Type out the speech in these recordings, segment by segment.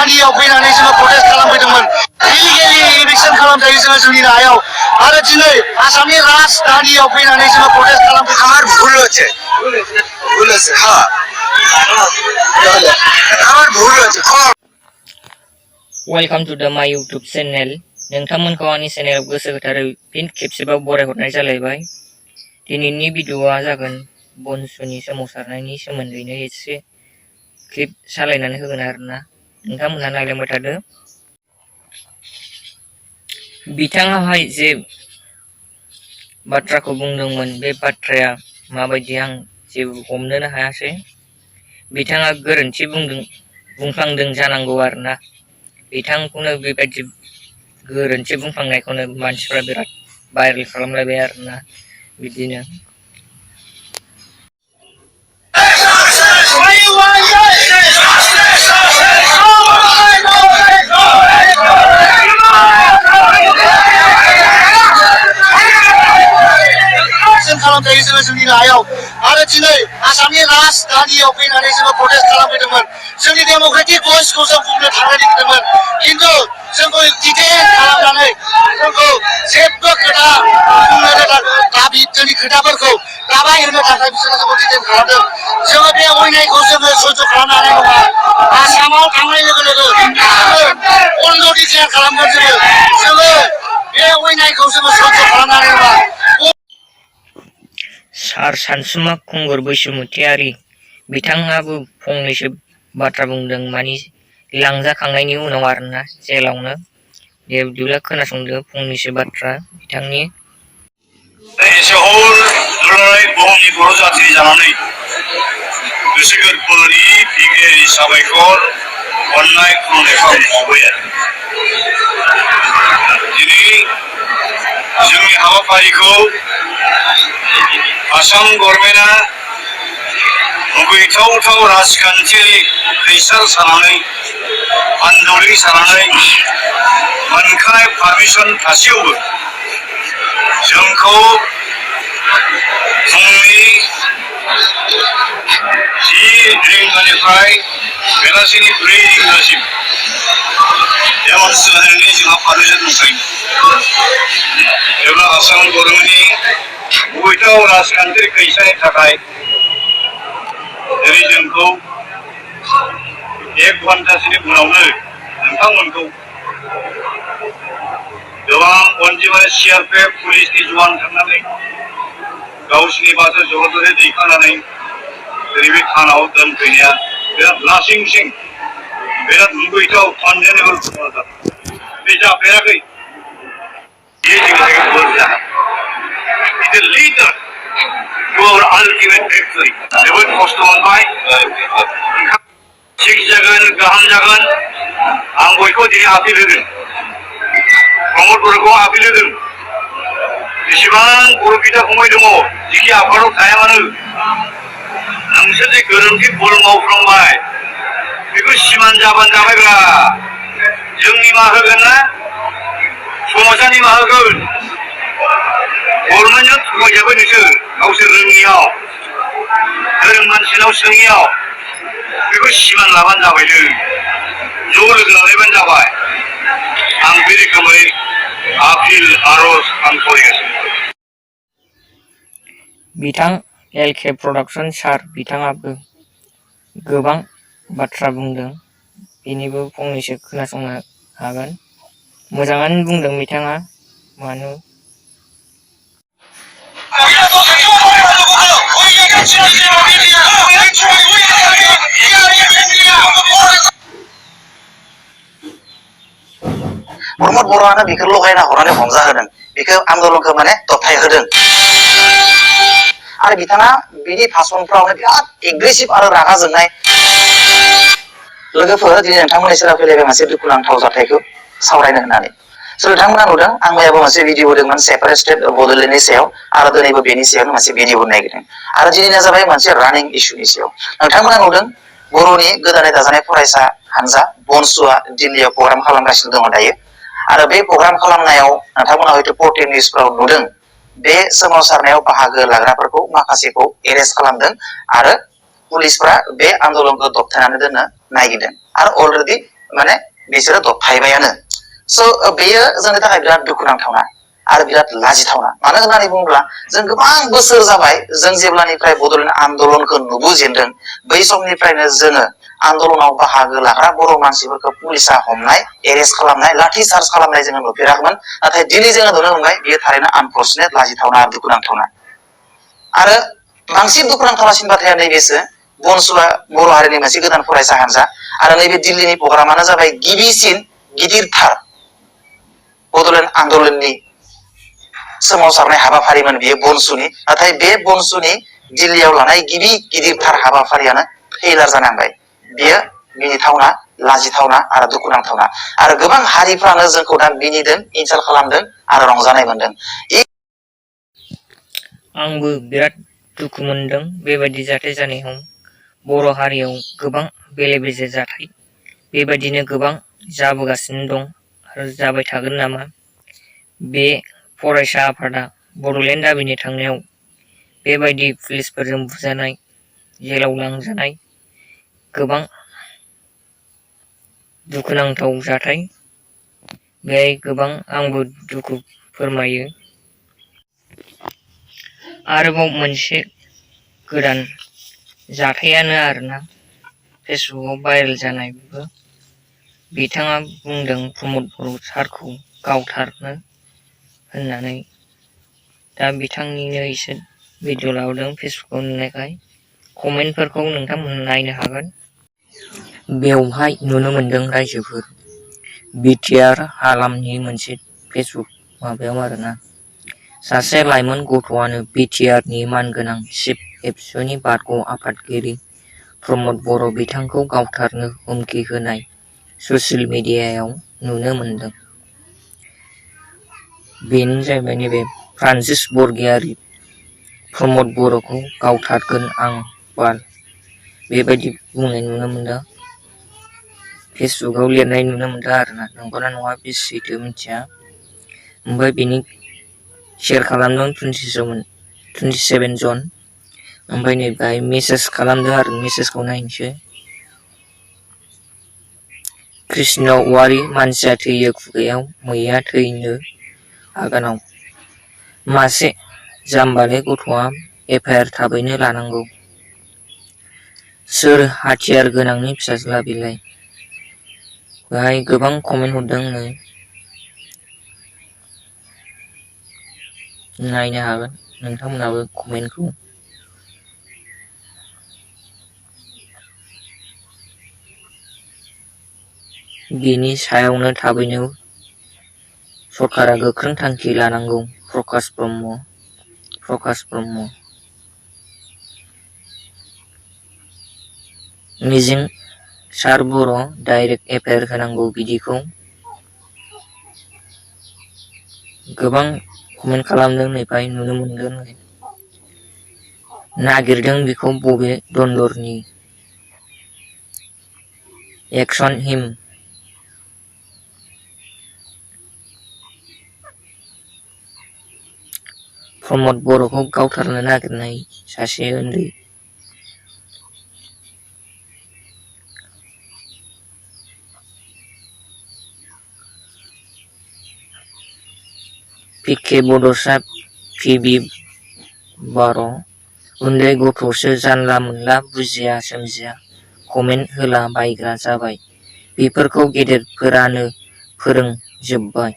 दानियाव फैनानै जोङो प्रटेस्ट खालामफैदोंमोन इलिगेलि इभिक्सन खालामजायो जोङो जोंनि राहायाव आरो दिनै आसामनि राजधानियाव फैनानै जोङो प्रटेस्ट खालामफैदों আমার ভুল হচ্ছে হ্যাঁ আমার ভুল হচ্ছে Welcome to my YouTube channel. नोंथांमोनखौ आंनि चेनेलाव गोसो गोथारै फिन खेबसेबाव बरायहरनाय जालायबाय। दिनैनि भिडिअ'आ जागोन बनसुनि सोमावसारनायनि सोमोन्दैनो एसे क्लिप सालायनानै होगोन आरोना नोंथांमोनहा नायलांबाय थादो। बिथाङाहाय जे बाथ्राखौ बुंदोंमोन बे बाथ्राया माबायदि आं जेबो हमनोनो हायासै। बिथाङा गोरोन्थि बुंफ्लांदों जानांगौ आरोना। बिथांखौनो बेबायदि गोरोन्थि बुंफ्लांनायखौनो मानसिफ्रा बिराद भाइरेल खालामलायबाय आरोना बिदिनो। खालामजायो जोङो जोंनि राहायाव आरो दिनै आसामनि राजधानियाव फैनानै जोङो प्रटेस्ट खालामफैदोंमोन जोंनि डेम'क्रेटिक भइसखौ जों बुंनो थांनो नागिरदोंमोन खिन्थु जोंखौ डिटेन खालामनानै जोंखौ जेबो खोथा बुंनो दाबि जोंनि खोथाफोरखौ दाबाय होनो थाखाय बिसोरो जोंखौ डिटेन खालामदों। जोङो बे अयनायखौ जोङो सयज' खालामनो हानाय नङा। आसामाव थांनाय लोगो लोगो जोङो बन्द' डिक्लेयार खालामगोन जोङो बे अयनायखौ जोङो सयज' खालामनो हानाय नङा। सार सानसुमा खुंगुर बैसुमुतियारि बिथाङाबो फंनैसो बाथ्रा बुंदों मानि लांजाखांनायनि उनाव आरोना जेलावनो। दे बिदिब्ला खोनासंदो फंनैसो बाथ्रा बिथांनि। दुलाराय बुहुमनि बर' जाथि जानानै गोसो गोरबोनि बिग्रायारि साबायखर अननाय खुलुमनायखौ आं बावबाय आरो दिनै जोंनि हाबाफारिखौ आसाम गभर्नमेन्टआ मुगैथावथाव राजखान्थियारि खैसार सानानै आन्दलिं सानानै मोनखानाय पारमिसन थासेयावबो जोंखौ फुंनि 10 रिंगानिफ्राय बेलासिनि 4 रिंगासिम डेमनस्ट्रेसननि जोंहा पारमिसन दंखायो। जेब्ला आसाम गभर्नमेन्टनि मुगैथाव राजखान्थियारि खैसारनि थाखाय दिनै जोंखौ 1 घन्टासोनि उनावनो नोंथांमोनखौ गोबां अनजिमानि CRPF पुलिसनि जवान थांनानै गावसिनि बाथौ जगतजों दैखांनानै दिनै बे थानाव दोनफैनाया बिराद लासिंसिं बिराद मुगैथाव कन्डेनेबल बे जाफेराखै। बे जोंनि थाखाय बोर जागोन। It will lead us to our ultimate victory. जोबोद खस्थ' मोनबाय। थिग जागोन गाहाम जागोन आं बयखौ दिनै आपिल होदों प्रमद बर'खौ आपिल होदों जेसेबां बर' बिदा फंबाय दङ जिखि आफादाव थाया मानो नोंसोर जे गोरोन्थि भुल मावफ्लांबाय बेखौ सिमान जाबानो जाबायब्रा। जों निमाहा होगोन ना समाजा निमाहा होगोन। गभर्नमेन्टजों थगायजाबाय नोंसोर गावसोर रोङियाव गोरों मानसिनाव सोङियाव बेखौ सिमान लाबानो जाबायनो ज' लोगो लालायबानो जाबाय। आं बे रोखोमै आपिल आर'ज आं फरायगासिनो। बिथां LK प्रडाक्शन सार बिथाङाबो गोबां बाथ्रा बुंदों बेनिबो फंनैसो खोनासंनो हागोन। मोजाङानो बुंदों बिथाङा मानो प्रमद बर'आनो बेखौ लगायना हरनानै हमजाहोदों बेखौ आन्दलनखौ माने दबथाय होदों आरो बिथाङा बिनि भाषणफ्रावनो बिराद एग्रेसिभ आरो रागा जोंनाय लोगोफोर दिनै नोंथांमोननि सेराव फैलायबाय मोनसे दुखुनांथाव जाथायखौ सावरायनो होननानै। नोंथांमोना नुदों आं मैयाबो मोनसे भिडिअ होदोंमोन सेपारेट स्टेट बड'लेण्डनि सायाव आरो दिनैबो बेनि सायावनो मोनसे भिडिअ होनो नागिरदों आरो दिनैना जाबाय मोनसे रानिं इस्युनि सायाव। नोंथांमोना नुदों बर'नि गोदानै दाजानाय फरायसा हानजा बनसुआ दिल्लीयाव प्रग्राम खालामगासिनो दङ दायो आरो बे प्रग्राम खालामनायाव नोंथांमोना हयथ' प्रटेन निउसफ्राव नुदों बे सोमावसारनायाव बाहागो लाग्राफोरखौ माखासेखौ एरेस्ट खालामदों आरो पुलिसफ्रा बे आन्दलनखौ दबथायनानै दोननो नागिरदों आरो अलरेडि माने बिसोरो दबथायबायानो स' बेयो जोंनि थाखाय बिराद दुखुनांथावना आरो बिराद लाजिथावना मानो होननानै बुङोब्ला जों गोबां बोसोर जाबाय जों जेब्लानिफ्राय बड'लेण्ड आन्दलनखौ नुबोजेनदों बै समनिफ्रायनो जोङो आन्दलनाव बाहागो लाग्रा बर' मानसिफोरखौ पुलिसा हमनाय एरेस्ट खालामनाय लाठि चार्ज खालामनाय जोङो नुफेराखैमोन नाथाय दिनै जोङो नुनो मोनबाय बेयो थारैनो आनफर्चुनेट लाजिथावना आरो दुखुनांथावना आरो बांसिन दुखुनांथावसिन बाथ्राया नैबेसो बनसुआ बर' हारिनि मोनसे गोदान फरायसा हान्जा आरो नैबे दिल्लीनि प्रग्रामानो जाबाय गिबिसिन गिदिरथार बड'लेण्ड आन्दलननि सोमावसारनाय हाबाफारिमोन बियो बनसुनि नाथाय बे बनसुनि दिल्लीयाव लानाय गिबि गिदिरथार हाबाफारियानो फेइलार जानांबाय बियो मिनिथावना लाजिथावना आरो दुखुनांथावना आरो गोबां हारिफ्रानो जोंखौ दा मिनिदों इनसाल्ट खालामदों आरो रंजानाय मोनदों आंबो बिराद दुखु मोनदों बेबायदि जाथाय जानायाव बर' हारियाव गोबां बेले बेजे जाथाय बेबायदिनो गोबां जाबोगासिनो दं आरो जाबाय थागोन नामा बे फरायसा आफादा बड'लेण्ड दाबिनो थांनायाव बेबायदि पुलिसफोरजों बुजानाय जेलाव लांजानाय गोबां दुखुनांथाव जाथाय बेहाय गोबां आंबो दुखु फोरमायो आरोबाव मोनसे गोदान जाथायानो आरोना फेसबुकाव भाइरेल जानाय बेबो बिथाङा बुंदों प्रमद बर' सारखौ गावथारनो होननानै दा बिथांनिनो एसे भिडिअ लाबोदों फेसबुकाव नुनायखाय कमेन्टफोरखौ नोंथांमोन नायनो हागोन बेवहाय नुनो मोनदों रायजोफोर बिटिआर हालामनि मोनसे फेसबुक माबायाव आरोना सासे लाइमोन गथ'आनो बिटिआरनि मानगोनां चिफ एबसुनि बारग' आफादगिरि प्रमद बर' बिथांखौ गावथारनो हुमखि होनाय ससियेल मिडियायाव नुनो मोनदों बेनो जाहैबाय नैबे फ्रान्सिस बरगयारि प्रमद बर'खौ गावथारगोन आं बाल बेबायदि बुंनाय नुनो मोनदों फेसबुकाव लिरनाय नुनो मोनदों आरोना नंगौना नङा बे सैथो मिथिया ओमफ्राय बेनि शेयार खालामदों 27 जन ओमफ्राय नै बाहाय मेसेज खालामदों आरो मेसेजखौ नायनोसै कृष्ण औवारी मानसिया थैयो खुगायाव मैया थैनो आगानाव मासे जाम्बाले गथ'आ एफआइआर थाबैनो लानांगौ सोर हाथियार गोनांनि फिसाज्ला बिलाय बेहाय गोबां कमेन्ट हरदों नै नायनो हागोन नोंथांमोनाबो कमेन्टखौ बिनि सायावनो थाबैनो सरकारा गोख्रों थांखि लानांगौ प्रकाश ब्रह्म मिजिं सार बर' डाइरेक्ट एफआइआर होनांगौ बिदिखौ गोबां कमेन्ट खालामदों नैबाय नुनो मोनदों नागिरदों बेखौ बबे दन्दरनि एक्सन हिम प्रमद बर'खौ गावथारनो नागिरनाय सासे उन्दै पिके बड'सा पिबि बर' उन्दै गथ'सो जानला मोनला बुजिया सोमजिया कमेन्ट होला बायग्रा जाबाय बेफोरखौ गेदेरफोरानो फोरोंजोब्बाय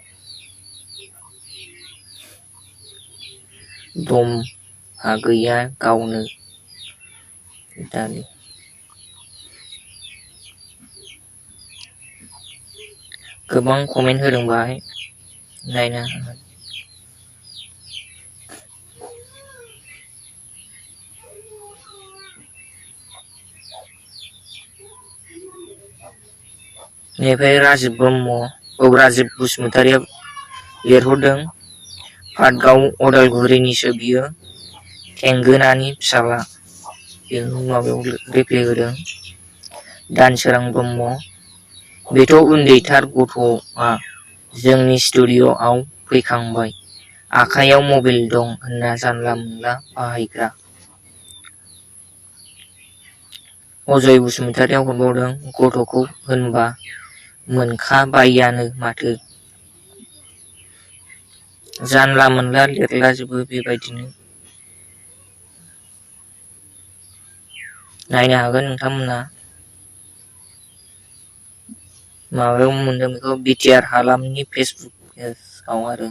दमहा गैया गावनो दालि गोबां कमेन्ट होदों बाहाय नायनो हागोन बेनिफ्राय राजिब बसुमतारिया लिरहरदों पाटगाव अदालगुरिनिसो बियो थेंगोनानि फिसाला बेनि माबायाव रिप्लाय होदों दानसोरां ब्रह्म बेथ' उन्दैथार गथ'आ जोंनि स्टुडिअ'आव फैखांबाय आखाइयाव मबाइल दं होनना जानला मोनला बाहायग्रा अजय बसुमतारिया हरबावदों गथ'खौ होनबा मोनखाबायानो माथो जानला मोनला लिरलाजोबो बेबायदिनो नायनो हागोन नोंथांमोना माबायाव मोनदों बेखौ बिटिआर हालामनि फेसबुकआव आरो